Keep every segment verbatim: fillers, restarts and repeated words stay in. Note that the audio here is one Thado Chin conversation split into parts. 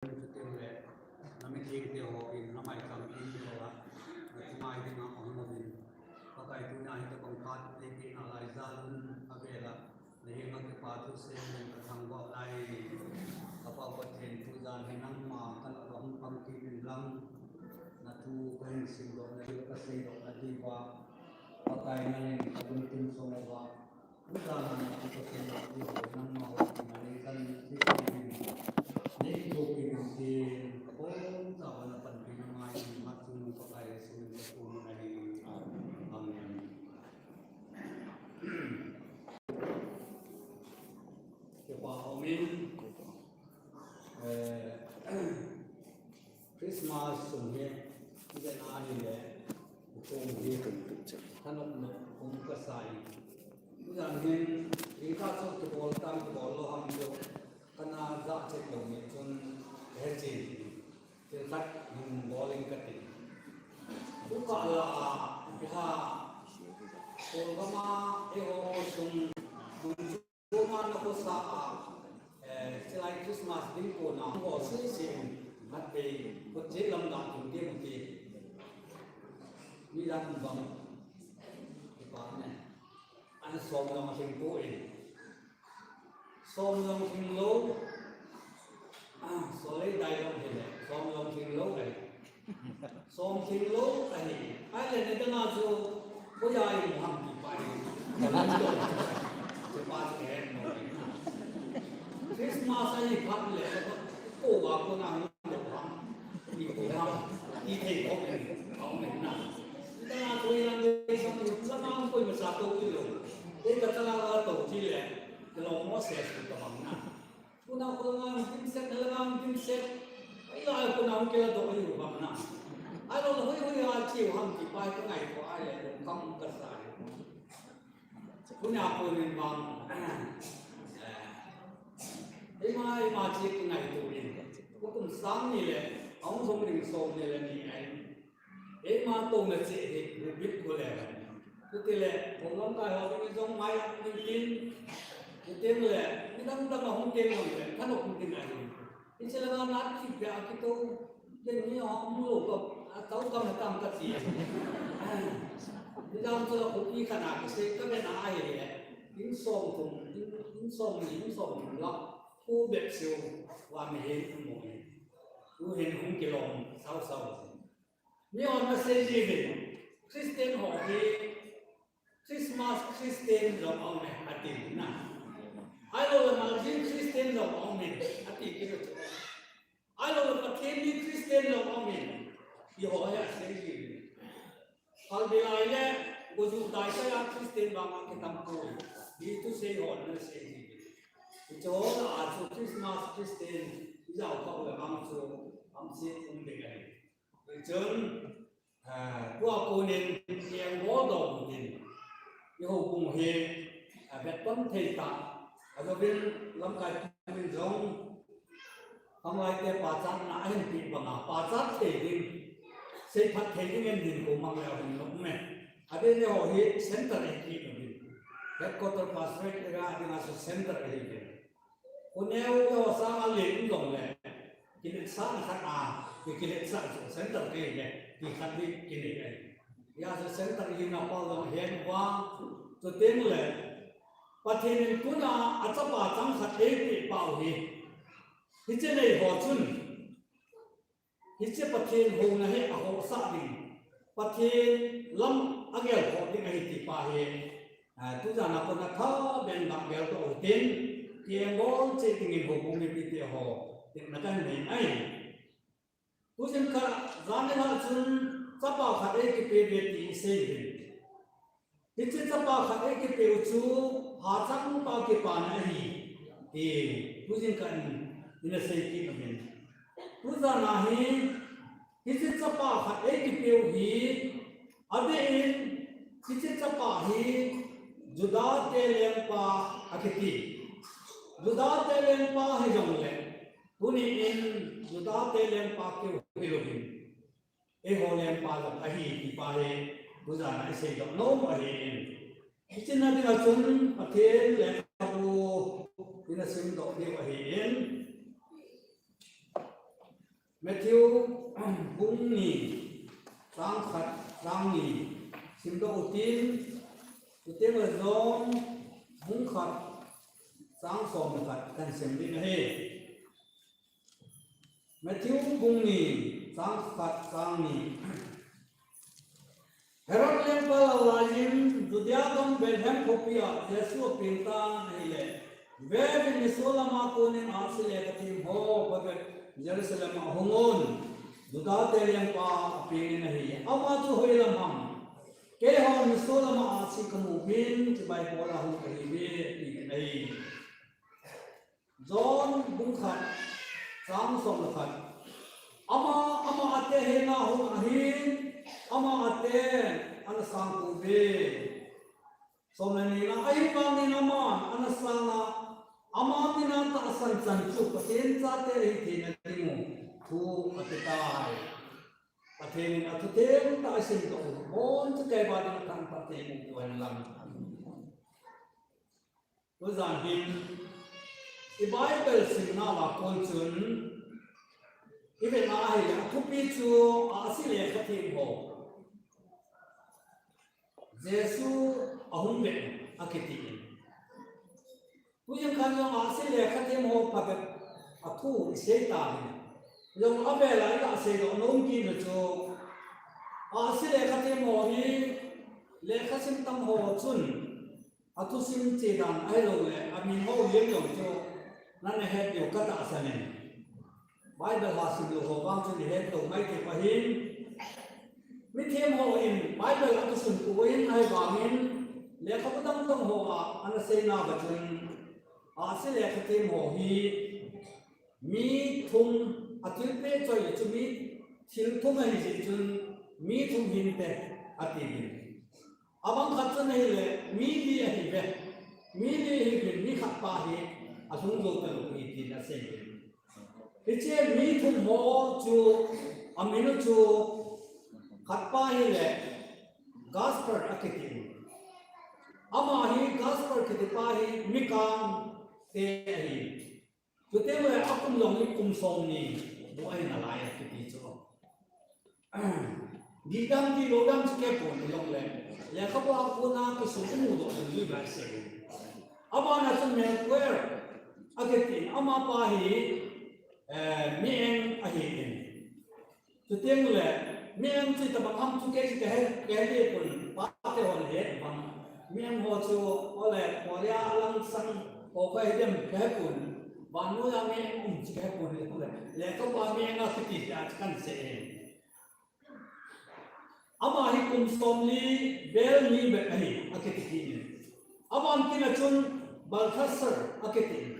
Chuteng le, na mithengte ho in, na maicham in, na chunga hi dinga hung uvin. Pakai tuni a hitobang phat eipeh nalai jal un, avel a na henga kipa thusei in kathangvah nai. Ka Pa Pathen, tujan hi nangma kana hung pang kit in lang, na thu kahin simdoh, na thu kaseidoh na diuva, Pakai nangin kalungthim sung uva, Christmas sung hi, ijen ahile, kong hi, thanop nop kong kasai. Tujan hin, ringka chu kibol tam kibol lou ham chu, kana ja chet lou ni chun, kahe chen. Thil khat hin bol ing kati. Tukah la a, iha, Kolgam a, eiho sung, mun Tuma na khosa a, eh, chilai Christmas ding kona, ho sese, mat pe, ko che lam da tum te mu te. Mi da tum bang. Ipa ne. An som long hing ko e. Som long hing lou. Ah, so le dai long hing le. Som long hing lou e. Som thing lou ahi. Ahile nidang a chu, hoiya imu ham ti pai. Chepa chu he mo. Christmas ahi phat le, ko va ko na hung lou ham. Ni ko ham. Ni thei ko ni. Ko ni na. Nidang a chu ilang de sam ni, sa ma ko ma sa to ki lou. Te ka ta la to ti le. Ka lou mo se su ka bang na. Kona kona ngang dimset, na la ngang dimset. Ai la kona hung kila doh ayu bang na. Ai lo hoi hoi a chiu ham ti pai ka ngaito ai le kam ka sa ai. Kona konin bang. Eima, eima chi ka ngaito in. Ko kum sang ni le, ahung jong ring som ni le ni ai. Eima touna cheh hi, bit ko le. Chutile, hung lamkai ho ding jong mai a ding tin. Chuteng le, midang dang a hung teng jong le, thanop hung ding ahi. Hiche langa nat thipbeh a kitou, den ni a um lou ka, a tau kam tam kati. Midang chu la khopi khat a kisei ka ven a ahile, ding som thum, ding, ding som ni, ding som thum la, khu bep siu, wa mi hin um mo hi. Tuhin hung kilom, sao sao. Mihon asei ji hin, Christian ho hi Christmas Christian jong aume, ati na. Ahilou le Maldives Christian jong aume, ati kit u chu. Ahilou le Pathen mi Christian jong aume, eiho hi asei ji hin. Phalbi lai le, go ju tai tai a Christian vang a kitam poi. Hi thusei hon asei ji hin. Hiche ho lah a chu Christmas Christian, ijao kha u le vang chu, hamset um ding ahi. Chun, ah, tua konin, ieng bol dom tin. Eiho bung hi, ah, vet pon thei ta. Ajouvin lamkai pumin jong, Khanglai te pachatna ahin peh banga, pachat thei ding, seiphat thei ding in din ko mang le ahin nom e. Adeh in eiho hi center ahi kit uvin. Headquarter pastorate area dinga chu center ahi kit. Khoneo eiho sanga len um jong le, kiletsahna khat a, ki, kiletsah chu center kei le, ti khat hi kinei ahi. Hijeh a chu center hina pau jong ahen uva, chuteng le, Pathen in tuna achapa chang khat eipeh pau hi. Hiche nei ho chun, hiche Pathen houna hi ahohsah ding, Pathen lam agel khoh ding ahi ti pa hi, ah, tujan a kona tha ben gah gel toh u hitin, kiengbol cheh dingin houbung mipite ho, tin na kan nei ahi. Tujing kah, jan nilhah chun chapa khat eikipe uve ti isei uvin. Hiche chapa khat eikipe u chu hachang tah a kipana ahi, ti tujing kah in ina sei kit uvin. Tujan a hi, hiche chapa khat eikipe u hi, adeh in, hiche chapa hi Juda te lengpa akiti. Juda te lengpa hijongle, tuni in Juda te lengpa keu hilouvin, eiho lengpa jong ahi ti pa hi, tujan a isei doh nom ahin. Hiche na dinga chun Pathen lekhabu ina simdoh diu ahin. Matthew bung ni, chang khat, chang ni, simdoh utin, chuteng le John bung khat, chang som le khat kahin sim ding ahi. Matthew bung ni, chang khat, chang ni. Herod lengpa lal laiyin Judea gam Bethlehem khopi a Jesu apeng tan ahile, veuvin, nisolam a konin ahsi lekhathem ho phabep Jerusalem a ahung un. Judate lengpa apeng in ahi. Ama chu hoilam ham? Keiho nisolam a ahsi kamu uvin, chibai bol a hung kahiuve, ati in ahi. John bung khat, chang som le khat. Ama, ama ate henga hung ahin, ama ate ana sang pouve. Som le nina, ahivangin aman ana sanga, ama mina tahsan chan chu Pathen chate ahi theina dingu thu ati tai. Pathen in athu thengtah asimdoh u, abonchauva keiho dinga thangvah thei mu hen lang. Tujan hin i Bible simna a kon chun i vena ahile, athupi chu ahsi lekhathem ho Jesu ahung vet akiti in. Tujan khan jong ahsi lekhathem ho phabep athu isei ta hin. Jong avel a iga seidoh nom kit u chu, ahsi lekhathem ho hi lekhasim tam ho chun athusim che dan ahilou le amin ho jeng jong chu nana het diu katahsan in. Bible ha simlou ho vang chun ihet lou maithei u ahin. Mithem hon Bible athusim tou ahin, ahivangin lekhabu dang dang ho a ana seina uva chun, ahsi lekhathem ho hi mi thum, athilpeh choi chu mi thil thum ahi jeh chun mi thum hinte ati in. Abang khat chun ahile, mi li ahiuve. Mi li ahiuvin, mi khat pa hi alhung jou talou ahi tin asei in. Hiche mi thum ho chu, amin u chu, khat pa ahile, Gaspar akiti in. Ama hi, Gaspar kiti pa hi, mi kangte ahi. Chuteng le akum jong hi kum somni bou ahi nalai akiti chu. Dihdam tilou dam chu kei pon, hijongle lekhabu a kona kisun imudoh ding ahi ba sei. Abana chun Melchior akiti in, ama pa hi, eh, mi-eng ahi in. Chuteng le, mi-eng chu itobang ham chu kei chu kahe, kahe pon, pate hon ahet bang. Mi-eng ho chu, ole, Korea lang sang ho kahe dem kahe pon. Vannoi a mi-eng um chu kahe pon le, lekhabu a mi-eng akiti a chu kahin sei e. Ama hi kum somli vel ni bep ahi, akiti in. Aban kit a chun Balthasar akiti in.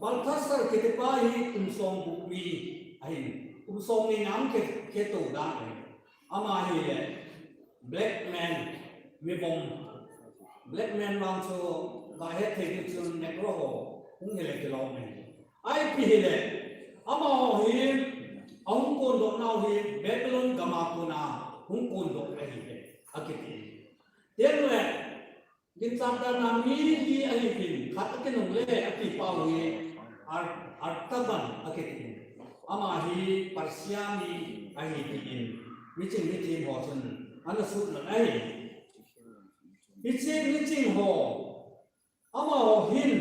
Balthasar kiti pa hi kum somgup mi ahin. Kum somni na hung khe, khe tou dan ahi. Ama hile black man, mi vom. Black man vang chu, ga het thei ding chun Negro ho hung hile kilom e. Ipi hile, amaho hi ahung kondoh nau hi Babylon gam a kona hung kondoh ahiuve, akiti. Chuteng le, ginchat dan a mi li ahiuvin, khat akinungle ati pau hi Ar-, Artaban akiti. Ama hi Persia mi ahi tin, miching mithem ho chun ana sut nau ahi. Hiche miching ho, amaho hin,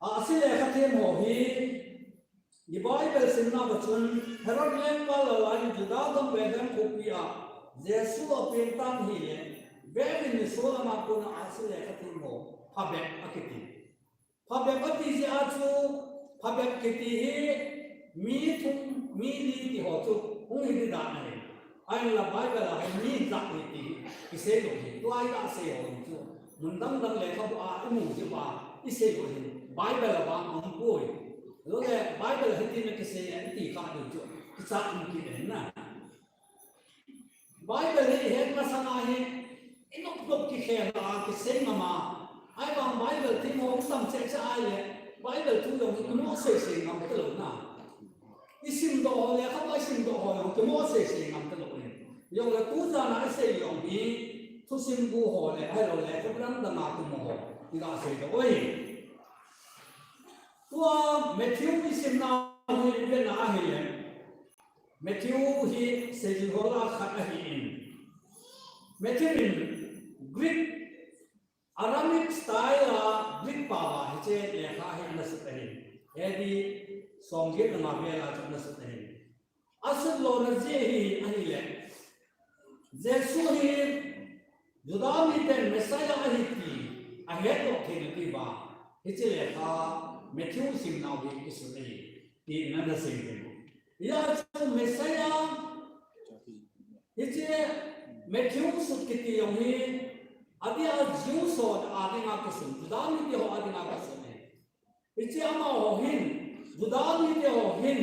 ahsi lekhathem ho hi, i Bible simna uva chun, Herod lengpa lal laiyin Juda gam Bethlehem khopi a Jesu apeng tan ahile, veuvin, nisolam a kona ahsi lekhathem ho phabep akiti. Phabep ati jeh a chu, phabep kiti hi mi thum, mi li ti ho chu hung hi ding dan ahi. Ahinla Bible a hin mi jah li ti hi kisei lou ahi. Tua iga sei ho chu mun dang dang lekhabu a imu jeh uva isei lou ahi. Bible a vang aumpoi. Chule Bible a hitin akisei e iti kha diu chu kichat um kit ahi na. Bible hi ihet masang a hi, inop nop kikhel a kisei ngam a. Ahivang Bible them ho um tam cheh cheh ahile, Bible thu jong hi kimoh sei sei ngam talou na. Isimdoh ho, lekhabu a isimdoh ho jong kimoh sei sei ngam talou ahi. Jongle tujan a isei jong hi, thusim bu ho le, ahilouleh, lekhabu dang dang a kimu ho, iga seidoh u ahi. Tua Matthew isimna hi i vet na ahile, Matthew hi seijui ho lah a khat ahin. Matthew in Greek, Aramaic style a Greek pao a hiche lekha hi ana sut ahin. A D somget le nga vel a chu ana sut ahin. Asut lona jeh hi ahile, Jesu hi Juda miten Messiah ahi ti ahet lou theina diuva hiche lekha Matthew simnau hi kisut ahi ti in ana sim ahi. Hijeh chun Messiah, hiche Matthew sut kiti jong hi, adeh a Jews ho adinga kisut, Juda mite ho adinga kisut ahi. Hiche amaho hin, Juda mite ho hin,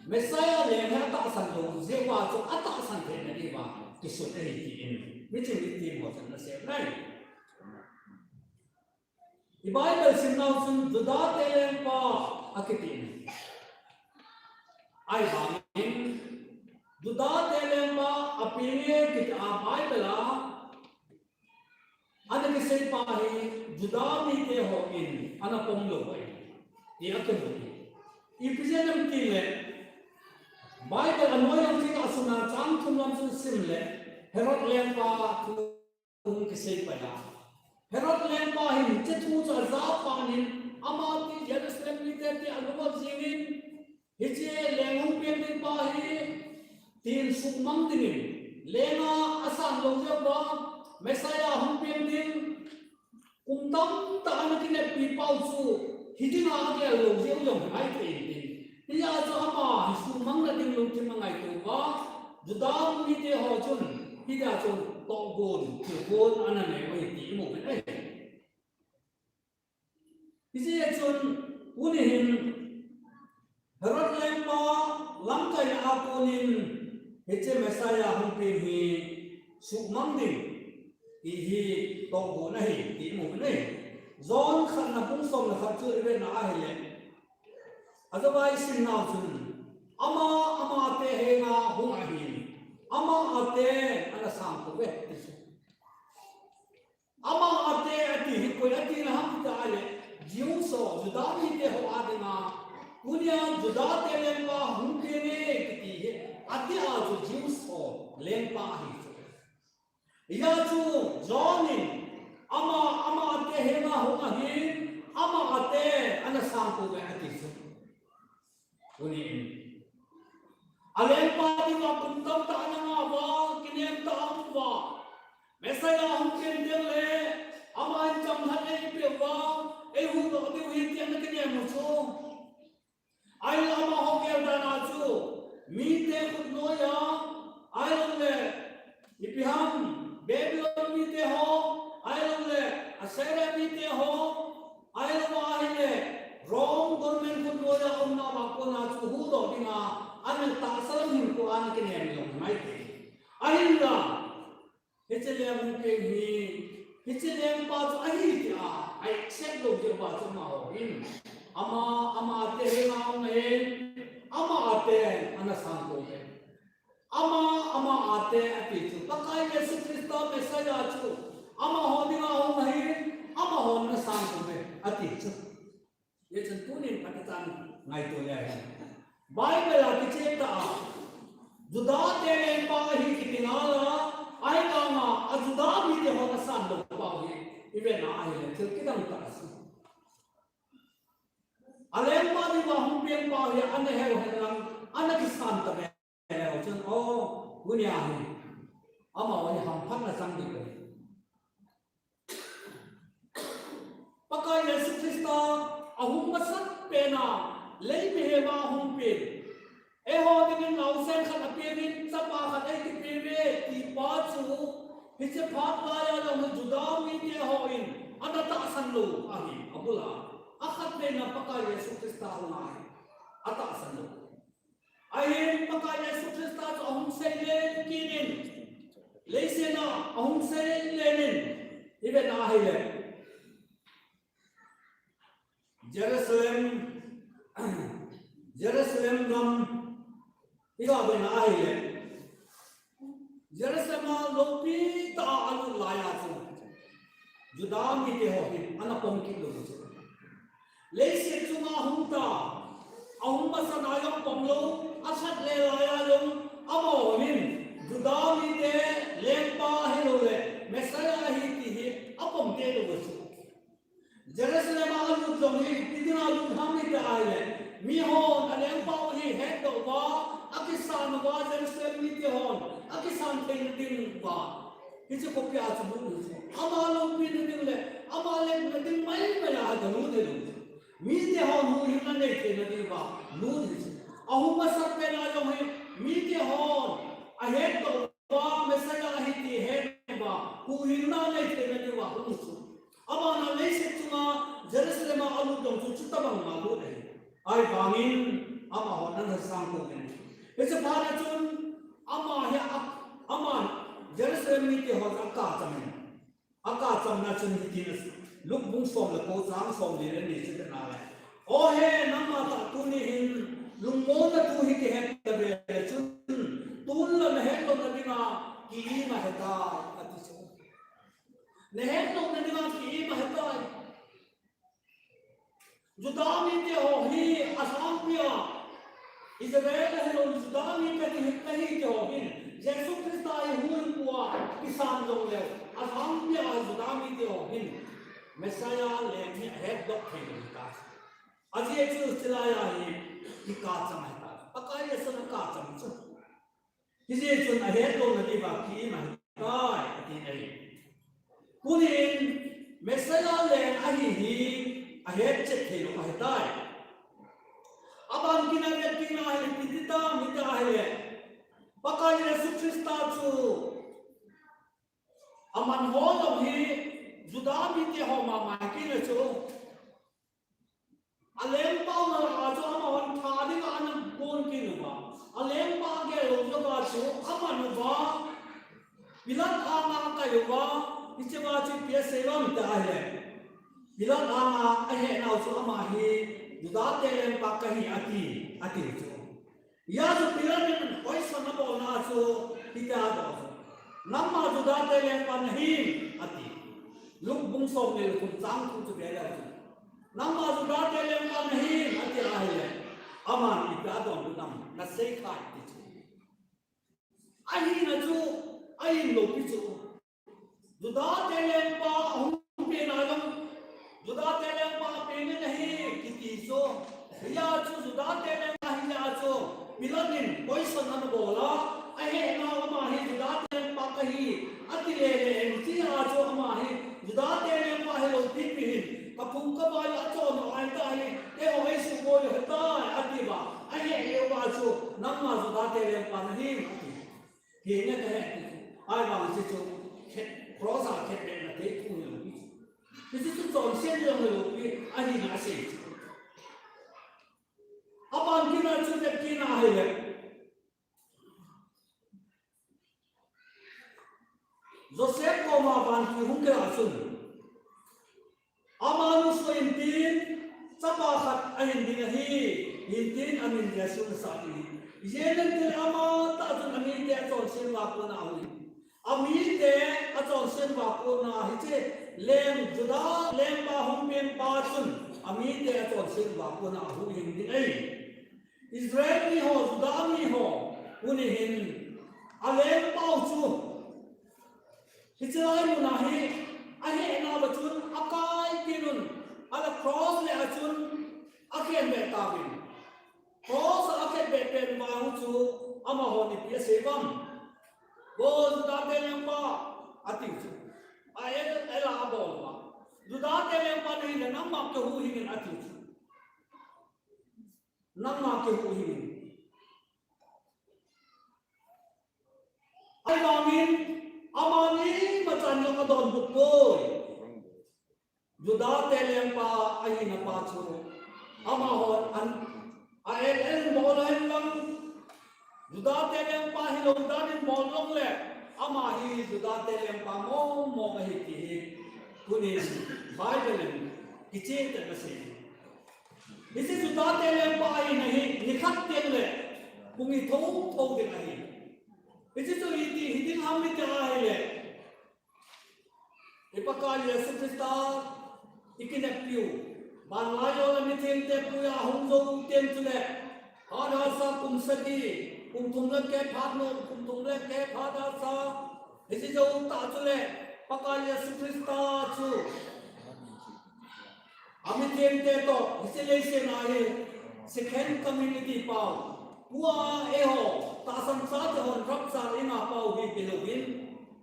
Messiah leng hi atahsan lou jeh uva chu atahsan theina diuva kisut ahi ti in, miching mitim ho chun ana sei nai. I Bible simnau chun Juda te lengpa akiti in. Ahivangin, Juda te lengpa apeng e kiti a Bible a ana kisei pa hi Juda mite hon ana pom lou ahi, ti akimu ahi. Ipi jeh ham itile, Bible a noi lam ching a suna chang thum lam chun sim le, Herod lengpa thu hung kisei pai a. Herod lengpa hin hiche thu chu aja phat in, ama ti Jerusalem mite ti alunga jingin, hiche leng hung peng ding pa hi, tin sumang dingin, lenga asan lou jeh uva, Messiah hung peng ding, kum tamtah ana kineppi pau chu, hidinga agel lou jeh u jong hi ahi thei in tin. Hijeh chun ama hi sumangna ding lungthim angaito uva, Juda mite ho chun, hijeh chun tohgon, thilgon ana nei u ahi ti imu u ahi. Hijeh chun, tuni hin, Herod lengpa lamkai a konin hiche Messiah hung peng hi sumang ding ti hi tohgon ahi ti imu u ahi. John khatna bung som le khat chu i vet na ahile, ajeh a i simnau chun, ama, ama te henga hung ahin, ama aten ana sangtou uve, ti chu. Ama ate ati hi koi atina ham itile, Jews ho, Juda mite ho adinga, tunia Juda te lengpa hung peng e kiti hi, atia chu Jews ho lengpa ahi chu. Hijeh chun John in, ama, ama ate henga hung ahin, ama aten ana sangtou uve ati chu. Tuni in, alengpa dinga kum tamtah ana ngah uva, kinem tah a um uva, Messiah hung peng teng le, aman chamlhat eipeh uva, eihuhdoh diu ahi ti ana kinem u chu. Ahile amaho gel dan a chu, mite khut noiya, ahilou le, ipi ham, Babylon mite ho, ahilou le, Assyria mite ho, ahilou ahile, Rome government khut noiya umnauva kona chu huhdoh dinga, ana tahsa lam hinkho a ana kinem jong ngai thei. Ahinla, hiche leng hung peng hi, hiche lengpa chu ahi tia, a accept lou jeh uva chu amaho hin, ama, ama ate henga hung ahin, ama aten ana sangtou uve. Ama, ama ate ati chu, Pakai Jesu Christa Messiah chu, amaho dinga hung ahin, amahon ana sangtou uve, ati chu. Hijeh chun tunin phatechan ngaito le ahi. Bible a kicheh tah a, Juda te lengpa ahi kiti ngal a, ahivanga, a Juda mite hon asan lou pau hi, i vet na ahile, thil kidang tah ahi. Alengpa dinga hung peng pau hi, ana heu hen lang, ana kisan tave. Chun, o, tunia hi, amaho hi hamphatna chang ding ahi. Pakai Jesu Christa ahung masat pen a, lei mihem a ahung pen. Eiho dingin naosen khat apeng in, chapa khat eikipeh uve, ti pa chu, hiche phat laiya jong Juda mite hon ana tahsan lou ahi, abul a. Akhatveina Pakai Jesu Christa hung ahi, atahsan lou. Ahin Pakai Jesu Christa chu ahung seilen kit in, leiset a ahung seilen in, i vet na ahile, Jerusalem, Jerusalem gam, i ga vet na ahile, Jerusalem a loupi tah a alut laiya chu, Juda mite ho hin ana pom kit lou chu. Leiset chunga hung ta, Ahung masa na jong pom lou, asat le lai a jong, amaho hin, Juda mite lengpa hilou le, Messiah ahi ti hi, apom te lou chu. Jerusalem a alut jong hi, ipi dinga alut ham iti ahile, mihon alengpa u hi hetdoh uva, akisan uva, Jerusalem mite hon, akisan theina ding uva. Hiche khopi a chu lut u chu. Ama loupina ding le, ama lemna ding maimai a alut u chu. Mite hon huhhingna nei theina diuva lut u chu. Ahung masat pen a jong hi, mite hon ahetdoh uva, Messiah ahi ti het uva, huhhingna nei theina diuva lut u chu. Abana leiset chunga Jerusalem a alut jong chu chutabang a lut ahi. Ahivangin, amahon ana sang pouvin. Hiche phat a chun, ama hi a, ama Jerusalem mite hon akap chamin. Akap chamna chun hitin, Luke bung som le ko chang som li le ni chu vet na le. O he, nangma tah tuni hin, lungmonna thu hi kihet tave le chun, tun la nahetlouna dinga ki-im ahitai, ati chu. Nahetlouna dinga ki-im ahitai. Juda mite ho hi asangpi a, Israel ahilou Juda mi kati, kahi te ho hin, Jesu Christa hi huhhingpu a kisan jongleu, asangpi a Juda mite ho hin, Messiah leng hi ahetdoh thei lou ahitai. Ajeh chu chulai a hi, kikap cham ahitai. Pakai Jesu akap cham chu. Hijeh chun ahetlouna diuva ki-im ahitai, ati ahi. Tunin Messiah leng ahi hi ahetchet thei lou ahitai. Aban kit a vet kit na hi ipi ti tam iti ahile, Pakai Jesu Christa chu aman ho jong hi Juda mite ho mama kit a chu. Alengpa u lah a chu amahon that dinga ana gon kit uva. Alengpa agel lou jeh a chu aman uva. Pilat anga akai uva. Hiche a chu ipi asei uvam iti ahile, Pilat anga ahet nau chu ama hi Juda te lengpa kahi ati, ati chu. Hijeh chun Pilat in question abolna chu hitia adong chu. Nangma Juda te lengpa nahim, ati. Luke bung som le thum chang thum chu vet le chu. Nangma Juda te lengpa nahim, ati ahile, aman ipi adonbut ham, nasei khai, ati chu. Ahina chu, ahin lou pi chu. Juda te lengpa ahung pen a jong, Juda te lengpa pen in ahi kiti chu. Hijeh chun Juda te lengpa hijeh chun Pilat in question ana bol a, ahet nau ama hi Juda te lengpa kahi, ati lele in, hijeh chun ama hi Juda te lengpa hilou pipi hin, kaphung kavai achon u ahitai, eiho eisuboi u ahitai, ati uva, ahet leuva chu, nangma Juda te lengpa nahim, ati. Henge kahe ti chu. Ahivang hiche chu khet, cross a khetbehna thei thu hilou pi chu. Hiche chu chonset jong hilou pi, ahina asei chu. Aban kit a chu vet kit na ahile, Joseph koma vantil hung kila chun, ama nusoh intin, chapa khat ahin ding ahi, hintin amin Jesu nasah in. Ijeh inem itile amatah chun amite achonset uva kona ahuin. Amite achonset uva kona hiche leng Juda lengpa hung penpa chun amite achonset uva kona ahuhhing ding ahi. Israel mi ho, Juda mi ho, tuni hin, alengpa u chu, hiche lai muna hi, ahetnauva chun, akai kit un, ala cross le a chun, akhenbeh tauvin. Cross a akhenbeh pet uva chu, amahon ipi asei uvam. Vo Juda te lengpa, ati chu. A el, el a abol uva. Juda te lengpa nahile nangma kihuhhing in ati chu. Nangma kihuhhing in. Ahivangin, amani machan jong adonbut poi. Juda te lengpa ahina pa chu. Amahon an, a el el bol hen lang. Juda te lengpa hilou dan in bol jongle, ama hi Juda te lengpa mong mong ahi ti hi. Tunin Bible in kicheh tah in asei. Hiche Juda te lengpa ahina hi, nikhat teng le, hung hi thotho ding ahi. Hiche chu iti hi ding ham iti ahile, i Pakai Jesu Christa i kineppiu, Vanlaiyo le mithengte puiya hung jou teng chule, phat hahsa kum sagi, kum thum le keh phat nom, kum thum le keh phat hahsa, hiche jou tah chule, Pakai Jesu Christa chu amithengte toh hiche leiset a hi second coming iti pau, tua eiho tahsan chate hon rapture ina pau hi belouvin,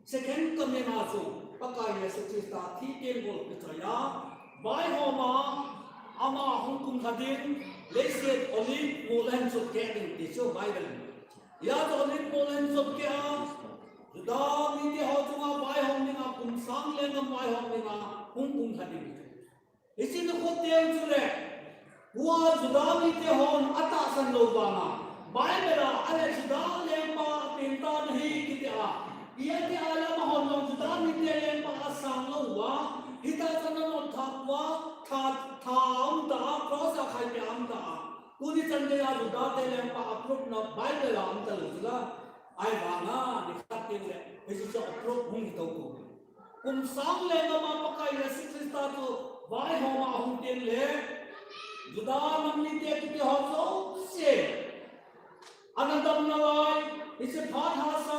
second coming a chu Pakai Jesu Christa thi teng gol kichoi a, vaihom a, ama hung kumlha ding, leiset Olive mol a hin chot keh ding ti chu Bible. Hijeh chun Olive mol a hin chot keh a, Juda mite ho chunga vaihom dinga, kum sang lenggam vaihom dinga hung kumlha ding. Hiche nikho teng chule, tua Juda mite hon atahsan lou vanga, Bible a ahile Juda lengpa apen tan ahi kiti a, iti a le amahon jong Juda mite lengpa asang lou uva, hitah chan anot thah uva, tha, tha aum ta a, cross a khaipe aum ta a. Tuni chan geiya Juda te lengpa a proof na Bible a um talou chu la. Ahivanga nikhat teng le hiche chu a proof hung hi tou tou. Kum sang lenggam a Pakai Jesu Christa chu vaihom a ahung teng le, Juda nam mite kiti ho jouse ana dam nalai, hiche phat hahsa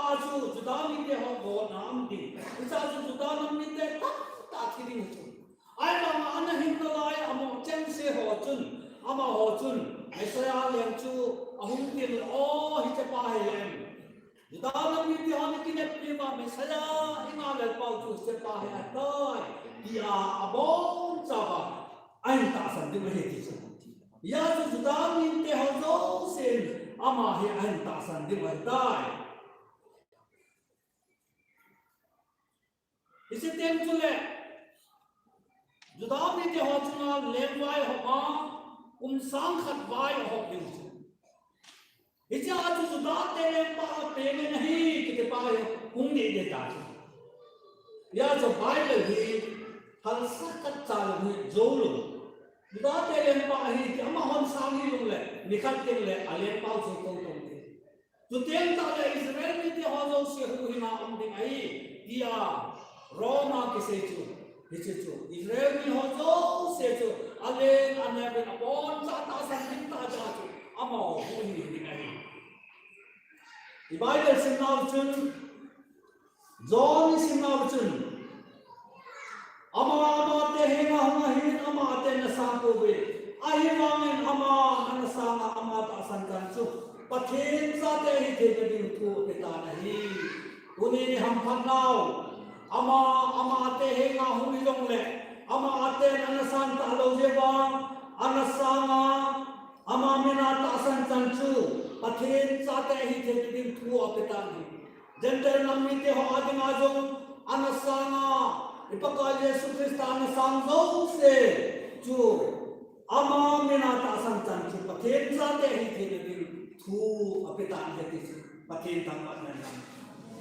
a chu Juda mite ho gotna um ding. Hiche a chu Juda nam mite tamtah thi ding chu. Ahivanga ana hin nalai, amaho chengse ho chun, amaho chun Messiah leng chu ahung teng le, o, hichepa hi leng Juda nam mite hon akineppi uva Messiah ingailel pau chu hichepa hi ahitai, tia abonchauva ahin tahsan ding ahi ti chu. Hijeh chun Juda mite ho jousen ama hi ahin tahsan ding ahitai. Hiche teng chule, Juda mite ho chunga lengvai ahop a, kum sang khat vai ahop ding chu. Hiche a chu Juda te lengpa apen in ahi kiti pa hi hung deh deh ta chu. Hijeh chun Bible hi halsa khat cha lou hi jou lou. Juda te lengpa ahi ti amahon sang hih jongle, nikhat teng le alengpa chu tou tou te. Chuteng tahle Israel mite ho jouse huhhing a um ding ahi, tia Roma kisei chu. Hiche chu Israel mi ho jouse chu aleng aneo in aboncha tahsan ding tah jeh a chu amaho huhhing ding ahi. I Bible simnau chun, John isimnau chun, ama, amate henga hung ahin, amaten ana sang pouve. Ahivangin ama ana sanga ama tahsan chan chu Pathen chate ahi theina ding thu apetan ahi. Tuni ni hamphatnau, ama, amate henga hung hijongle, amaten ana sang talou jeh uva, ana sanga ama mina tahsan chan chu Pathen chate ahi theina ding thu apetan ahi. Gentile nam mite ho a dinga jong ana sanga, i Pakai Jesu Christa ana sang jouse chu ama mina tahsan chan chu Pathen chate ahi theina ding thu apetan ahi ti chu Pathen thangvahna ahi.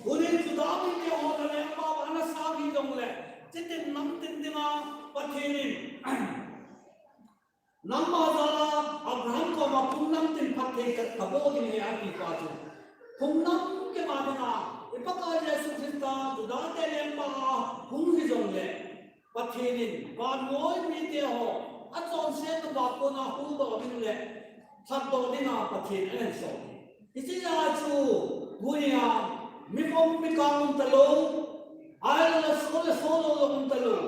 Tunin Juda mite ho lengpa ana sang hijongle, chutin namtin dinga Pathen in nangma jal a Abraham koma phung namtin phatthei ka, kabol ding ahi ati pa chu, phung namtin a dinga i Pakai Jesu Christa Juda te lengpa a hung hijongle, Pathen in vannoi mite ho achonset uva kona huhdoh ding le lhatdoh dinga Pathen ahin sol. Hiche jeh a chu tunia mikhom mikang um talou, ahilou le sol le sol lou um talou,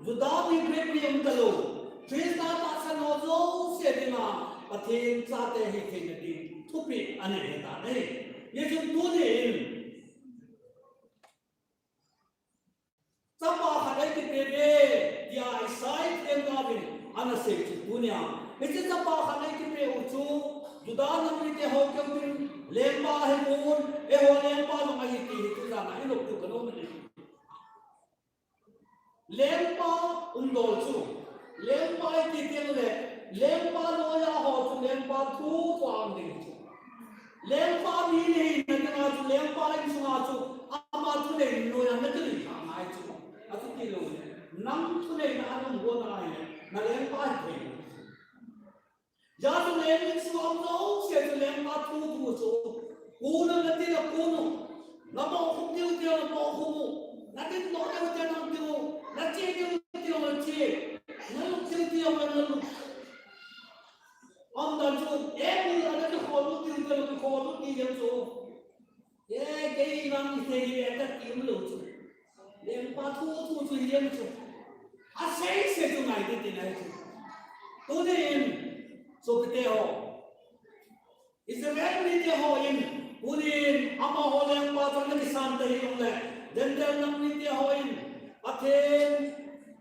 Juda mi Greek mi um talou, Christa tahsan ho jouse dinga Pathen chate ahi theina ding thupeh anei ahitai. Hijeh chun tunin chapa khat eikipeh uve, tia Isaiah in ana sei chu tunia. Hiche chapa khat eikipeh u chu, Juda nam mite ho keu ding lengpa ahipon, eiho lengpa jong ahi ti hi tujan a ilop diu kanom e. Lengpa umdol chu, lengpa iti teng le, lengpa noiya ho chu lengpa thu toh a um ding chu. Lengpa mi nahi nading a chu, lengpa insunga chu, ama thunei noiya nakilungthah ngai chu. Achuti lou le, nang thuneina a um go nahile, na lengpa hithei. Hijeh chun leng insunga um jouse chu lengpa thu thu chu. Kun u nati le kun u. Namoh khum diu ti le namoh khum u. Nadindoh diu ti le nadin u. Nache diu ti le nache. Nalung diu ti le chu, e, bul a na kikhol lut diu, ka kikhol lut di jeng chu. E, kei vang i thei hi e ka ti um lo chu. Lengpa thu thu chu hi jeng chu. A sei sei chu ngai ti ti nai chu. Tunin, sopite ho. Israel mite hon, tunin amaho lengpa chun ana kisan ta hih jongle, Gentile nam mite hon, Pathen,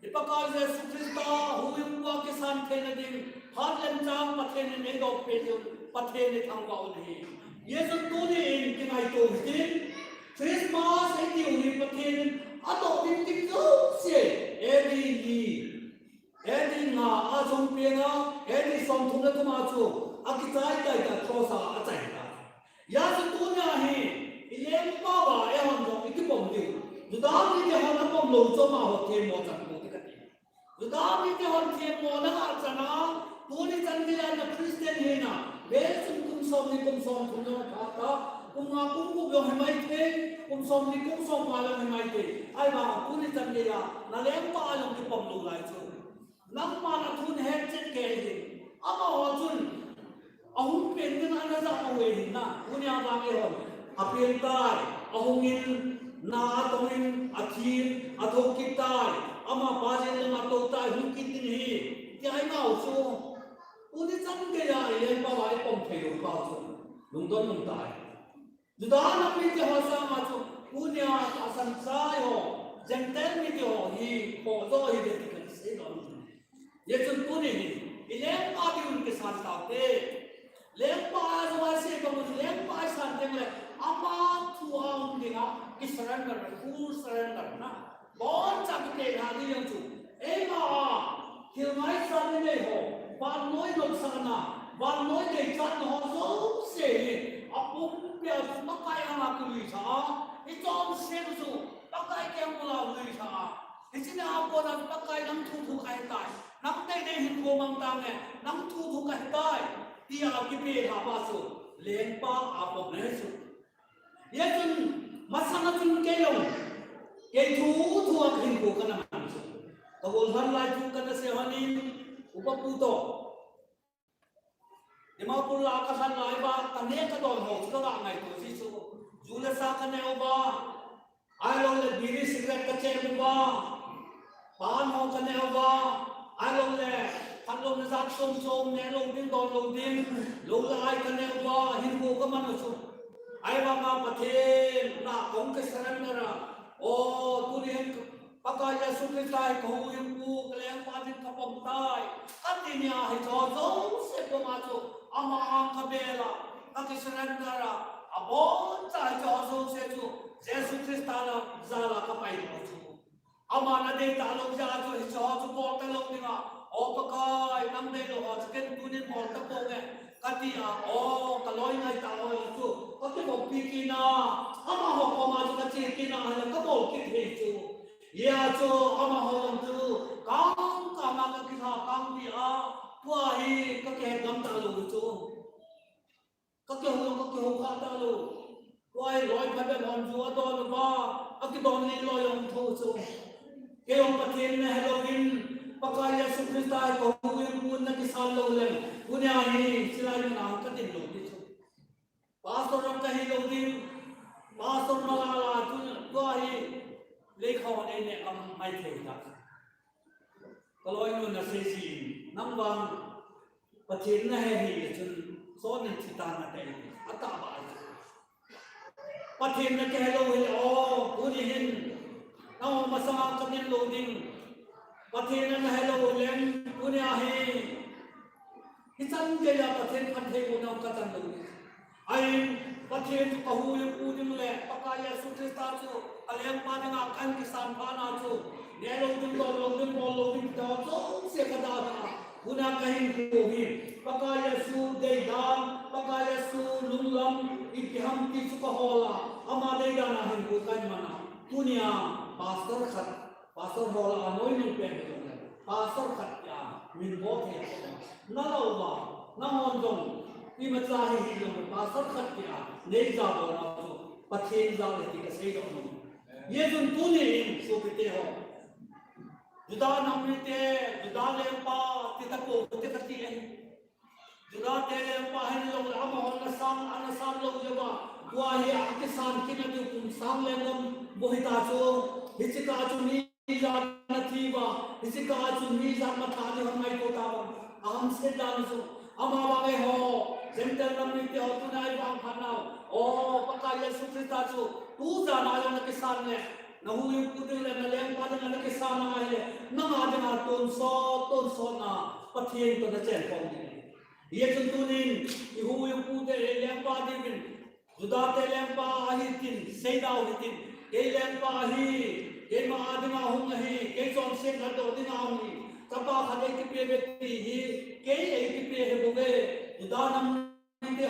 i Pakai Jesu Christa, huhhingpu a kisan theina ding, phat le chang Pathen in eidop peh diu, Pathen ithangvah u ahi. Hijeh chun tunin kingaito hitin, Christmas eitiu hi Pathen in adoh ding ding jouse, A D hi. A D nga a jong peng a, A D somthum le thum a chu akichai tai ta cross a achai ta. Hijeh chun tunia hi, i lengpa uva eihon jong i kipom diu. Juda mite hon apom lou chu amaho themmo chan pou te kati. Juda mite hon themmo na ngah chan a, tuni chan geiya na Christian hina, Bethel kum somni kum somthum jong phat ta, kum nga kum gup jong hi mai thei, kum somni kum somnga jong hi mai thei. Ahivang tuni chan geiya, na lengpa a jong kipom lou lai chu. Nangman a thu nahet chet kei hi. Amaho chun ahung peng ding ana jah u ahi na. Tunia vang eihon. Apen tai, ahung in, na atong in, athin, athou kit tai. Ama pa jeng lang atou tai, hung kit ding ahi. Tia i ngah u chu. Tuni chan geiya i lengpa uva i pom thei lou pau chu. Lungdon lungtai. Juda nam mite ho sanga chu, tunia tahsan chai ho, Gentile mite ho hi, khoh jo hi ve ti kasei lou. Hijeh chun tuni hin, i lengpa diuvin kisan taute. Lengpa a jong asei bang u, lengpa a san teng le, ama thu a um dinga, ki surrender, full surrender na. Boncha kipelha ding jong chu. Eima a, thil ngaisang inei ho, vannoi nopsahna, vannoi deichatna ho jouse hi, apumpia chu Pakai anga kiluilha a, ichonset u chu, Pakai keng bula luilha a. Hiche nia kona chu Pakai nang thu thu kahe tai, nang deidei hinkho mang tange, nang thu thu kahe tai, tia kipelha pa chu, lengpa a pom ahi chu. Hijeh chun, masanga chun kei jong, kei thu thu a kahinkho kana mang chu. Ka gollhang lai thu kana sei lhonin, upa pu toh. Dimapur la kalhun lai uva, kaneh kadon ho chu kaga ngaito ji chu. Ju le sa kaneh uva, ahilouleh biri cigarette kachem uva. Pan ho kaneh uva, ahilouleh, khat louna jat chom chom neh lou ding, don lou ding, lou le ai kaneh uva, hinkho kaman u chu. Ahivanga Pathen na kahung kisurrender a. O, tuni hin Pakai Jesu Christa hi kahuhhingpu, kalengpa ding kapom tai. Kati nia hicheho jouse puma chu, ama ang kabel a, kakisurrender a, aboncha hicheho jouse chu, Jesu Christa na jal a kapai u chu. Aman adei talou jeh a chu hicheho chu bol talou dinga, O Pakai, nang deilou ho chu ken tunin bol taponge, kati a, o, kaloi ngaitah ho chu, kakibol kit in a, amaho koma chu kache kit in a, ahile kabol kit thei chu. Hijeh a chu, amaho jong chu, kang kang a kakilha kang pi a, tua hi kakihet ngam talou chu. Kakihou jong kakihou kha talou. Tua hi loi phabep hon ju adon uva, akidon loi jong tho chu. Kei jong Pathen nahe louvin, Pakai Jesu Christa hi kahuhhingpu in nakisan lou leng, tunia hi, chulai mun a kadin lou ding chu. Pastor jong kahi lou ding, pastor malala chu, tua hi, leikha hon eineh ngam maithei ta. Kaloinun asei jin, nang vang Pathen nahe hih le chun, sonin thi tan nate, atahbeh chu. Pathen nakihe lou hile, o, tuni hin, nangho masanga kadin lou ding. Pathen nahe lou leng, tunia hi, hichan geiya Pathen phattheibohna kachan lou ding. Ahin, Pathen chu kahuhhingpu ding le, Pakai Jesu Christa chu, alengpa dinga kahin kisan phat na chu, neh lou ding, don lou ding, bol lou ding, tiho jouse kadalha a, tunia kahinkho hi, Pakai Jesu deidan, Pakai Jesu lunglam, ipi ham ti chu kahol a, ama deidan a hinkho kahin man a, tunia pastor khat, pastor hol a anointing pen hi jong le, pastor khat tia min bol thei a, nalou va, nanghon jong, imacha hi hih jong le, pastor khat tia, neija bol nau chu, Pathen jal ahi ti kasei doh nom. Hijeh chun tunin, sopite ho. Juda nam mite, Juda lengpa, ti tapou te kati ahi. Juda te lengpa hin lou le amahon ana san, ana san lou jeh uva, tua hi akisan kit na diu kum sang le nom bou hita chu, hiche kah chu mi ijat na thi uva, hiche kah chu mi ijat matha ding hon ngaito tauvin, aham set dan chu, amavang eiho Gentile nam mite ho tuna ivang phat nau, o, Pakai Jesu Christa chu, tu jan a jong nakisan le, nahuhhingpu ding le nalengpa ding a nakisan ahile, nanga dinga tonsot, tonsot na, Pathen toh nachen khom ding. Hijeh chun tunin, ihuhhingpu te, ilengpa diuvin, Juda te lengpa ahi tin, seida u hitin, kei lengpa ahi, keima a dinga hung ahi, kei chonset lhatdoh dinga hung ahi, chapa khat eikipe uve ti hi, kei eikipe ahi bouve, Juda nam mite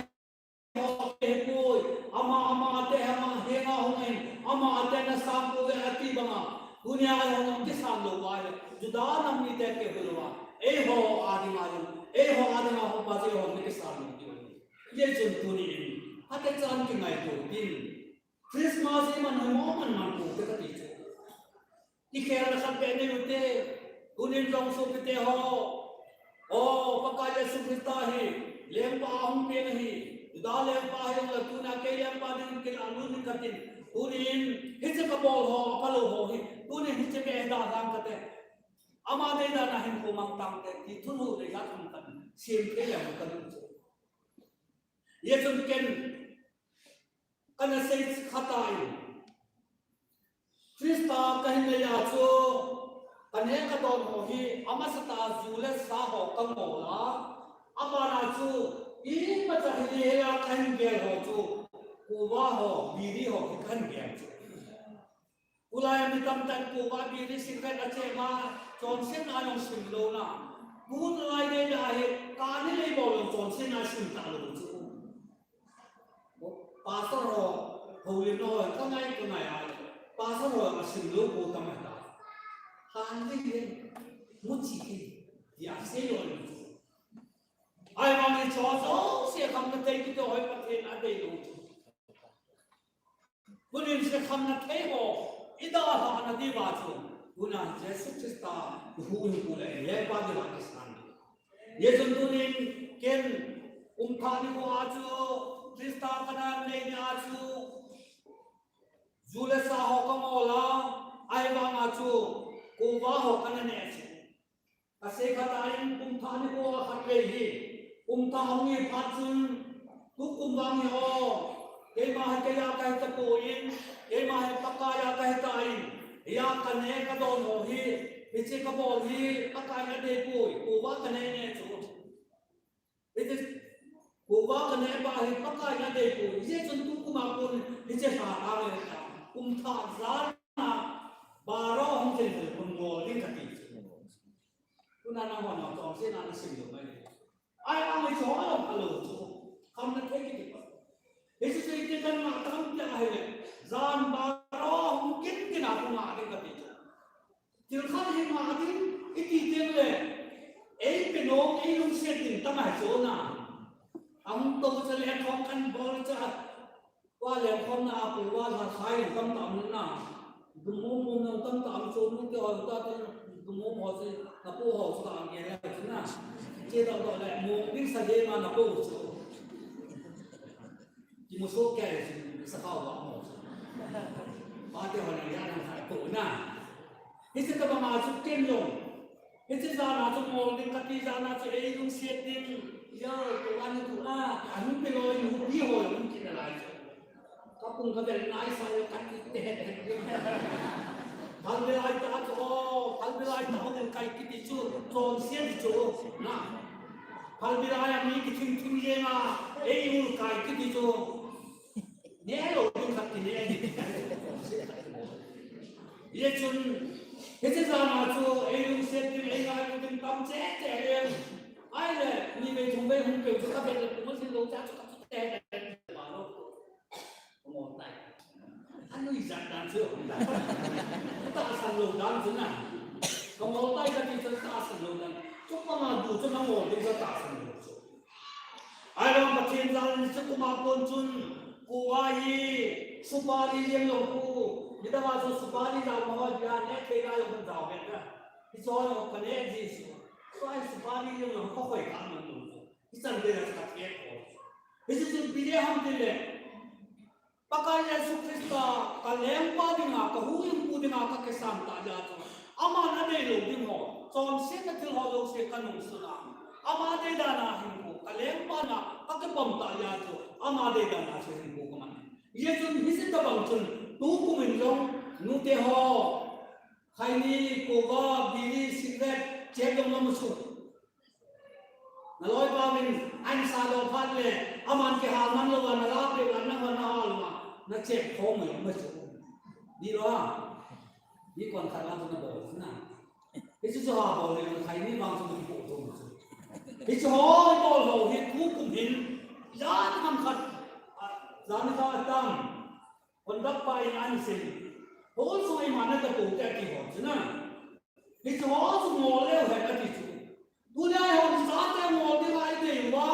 ho eipoi, ama, ama te ama henga hung ahin, ama te nasang pouve ati banga, tunia eiho jong kisan lou uva ahile, Juda nam mite keu hilou a, eiho a dinga jong, eiho a dinga hung pa chu eiho jong kisan lou diu. Hijeh chun tunin, hate chan kingaito tin, Christmas iman hoi mo man man poute kati chu. Ikhelna khat beh nei ute, tunin jong sopite ho, o, Pakai Jesu Christa hi lengpa ahung peng ahi, Juda lengpa hijongle tuna kei lengpa dingin kilah lut ding katin, tunin hiche kabol ho, aphalou ho hi, tunin hiche beh hi dalhang kate. Ama deidan a hinkho mang tangte, ti thulhuh deidan hung kan sem thei leu kan um chu. Hijeh chun ken kana sei khat ahi. Christa kahin neiya chu, kaneh kadon ho hi, amasatah a ju le sa ho kangol a, abana chu, imacha hile hia kahin gel ho chu, kuva ho, biri ho hi kahin gel chu. Tulai mi tamtah in kuva, biri, cigarette achema, chonsetna jong simlouna. Tulai deidan hi, kani lei bou jong chonsetna sim talou chu. Pastor ho, houlimna ho, kangai, kangai a. Pastor ho, asimlou bou tamtah. Han ding hin, muchi hin, ti asei lou chu. Ahivangin hiche jouse khamna thei kiti ho hi Pathen adeilou chu. Tunin hiche khamna thei ho, idalhah na diuva chu, tuna Jesu Christa, ihuhhingpu le, ilengpa diuva kisan. Hijeh chun tunin, ken, kum thah nikho a chu, Christa kana nei nia chu, ju le sa ho kangol a, ahivanga chu, kuva ho kana neh chu. Kasei khat ahin, kum thah nikho a khatvei hi, kum thah hung hi phat chun, tukum vang hi o, keima hi keiya kahi tapoi, keima hi Pakaiya kahi tan, hiya kaneh kadon ho hi, hiche kabol hi Pakaiyin adeipoi, kuva kaneh neh chu. Hiche kuva kaneh pa hi Pakaiyin adeipoi, hijeh chun tukum a kon hiche lha a le ta, kum thah jan a, baro hung chen chen kum ngol ding kati chu. Tuna nangho chonsetna nasim lou mai. Ahivangin hiche ho jong aphalou chu. Khamna thei kiti pa. Hiche chu iti kan ngah tam tia ahile, jan baro hung kin kin a kingah ding kati chu. Thil khat hi ngah ding iti teng le, eipe nom, eilungset ding tama hi chu na. Ahung tou chu lengkhom kan bol chu. Tua lengkhomna a pu va lha khai tamtah um na. Dumom mom jong tamtah um chu, nute ho ta te dumom ho chu, napu ho chu ta ang ke le chu na. Che dau dau le mom ding sa de ma napu chu. Kimusoh kei chu, sa khao va mo chu. Pate ho le ya na khai to na. Hiche tabang a chu ken jong. Hiche jan a chu ngol ding kati, jan a chu eilungset ding. Yo, to ani tu a, ani pe loi nu pi ho jong kin nalai chu. Kapung kavel nai sa yo kati te. Phalbi lai ta chu, o, phalbi lai ta hung kai kiti chu, chonset chu, na. Phalbi lai a mi kithing thing jeng a, eiulkai kiti chu. Neh lou ding khat kineh ding. Hijeh chun, hiche jan a chu, eilungset ding, eingailu ding tam cheh cheh e. Ahile, nivei thumvei hung peu chu kavet le, puma sin lou cha chu kati te. Baro. Kangol tai. Anuijat dan chu. Tahsan lou dan chu na. Kangol tai kati chu tahsan lou dan. Chupanga du chu nangol ding chu tahsan lou chu. Ahivang Pathen jal in hiche kum a kon chun, kuva hi, supari jeng jong khu, midang a chu supari jao ma ho dia, neh thei lai jong khu jao vet na. Hiche ho jong kaneh ji chu. Tua hi supari jeng jong khu khoi kha man lou chu. Ichan te a ka thei ko. Hichu chu ipi ham tile, Pakai Jesu Christa, ka lengpa dinga, ka huhhingpu dinga ka kisan tah jeh chun, aman adei lou ding ho, chonsetna thil ho jouse ka nungsun a, ama deidan a hinkho, ka lengpa dinga ka kipom tah jeh chun, ama deidan a chu hinkho ka man. Hijeh chun hiche tobang chun, tukum in jong, nute ho, khaini, kova, biri, cigarette, chep jong la mu chu. Naloipa vin, ahin sa lou phat le, aman kihal man lou a, nala peh uva, nahon nahal uva, nachep khom mai, mai chu. Di lou a. Di kon khat vang chu nabol chu na. Hichu chu ha bol le, khaini vang chu nabol chu. Hichu ho, bol ho, hi tukum hin, jan ham khat, a, jan khat tam, conduct pa in ahin sei. Hol sung a iman nata pou te ati ho chu na. Hichu ho chu ngol leu hen ati chu. Tunia eiho chate ngol ding a idei uva,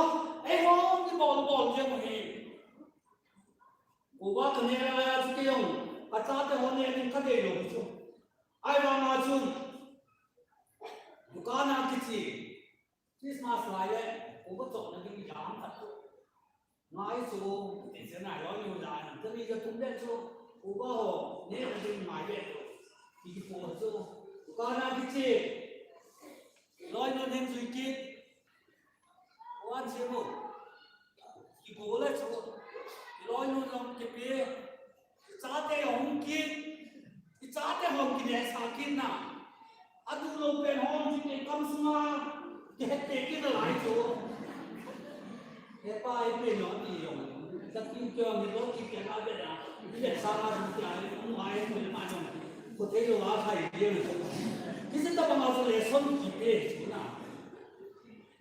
eiho ibol bol jeng u hi. Uva ka neh lai a chu kei jong, ka chate ho neh ding ka dei lou chu. Ahivang a chu, dukan a kiche, Christmas lai le, uva chopna ding jam khat chu. Ngai chu, ti se nai loi nu lai, tani ja tum le chu, uva ho, neh ding ngai le chu. Ki kipo chu, dukan a kiche. Loi nu nen jui kit. Wan che mo. Kipo le chu. Loi nu jong kipe. Chate hung kit. Chate hung kinehsah kit na. Adu lou pen hung kit kam sunga. Kihet pe kit nalai chu. He pa, ipi no ti jong. Sa kin kyo ni lo ki ke la be da. Ni le sa ma ni ti ai, mu ai mu le ma jong. Ko te lo a khai ye ni. Hiche tobang a chu lesson kipe chu na.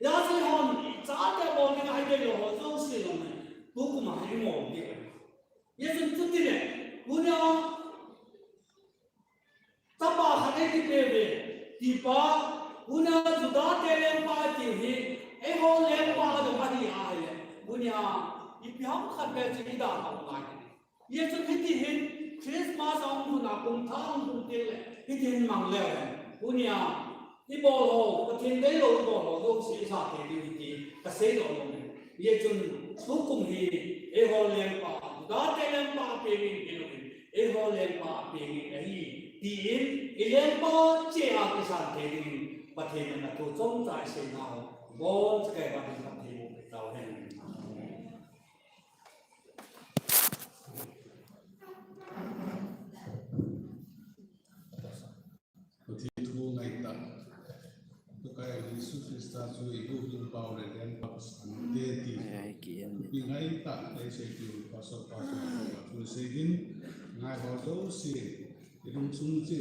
Hijeh chun, chate bol ding a idei lou ho jouse jong, tukum a hi ngol ding. Hijeh chun chuti le, tunia, Chapa khat eikipeh uve, tipa, tunia Juda te lengpa ati hi, eiho lengpa jong ahi ahile, tunia, ipi ham khat beh chu ida ham ngai. Hijeh chun hiti hin, Christmas a hung lhun a, kum thah hung lhun teng le, hiti hin mang leu hen. Tunia, ibol ho, Pathen deilou ibol ho, jouse isa thei ding ahi ti, kasei doh nom e. Hijeh chun, tukum hi, eiho lengpa, Juda te lengpa peng in hilou in, eiho lengpa peng in ahi, tin, i lengpa cheh a kisan thei dingin, Pathen in athu chomcha isei nau, boncha kaiban in Pathen in peh tau hen. Pathen thu ngaitah. Pakai Jesu Christa chu i huhhingpa le lengpa pasal te ti. Ai, ai, ki en. Ipi ngaitah, ei seipiu, pastor, pastor, pastor, seiyin, ngai ho jouse, i lungsung cheh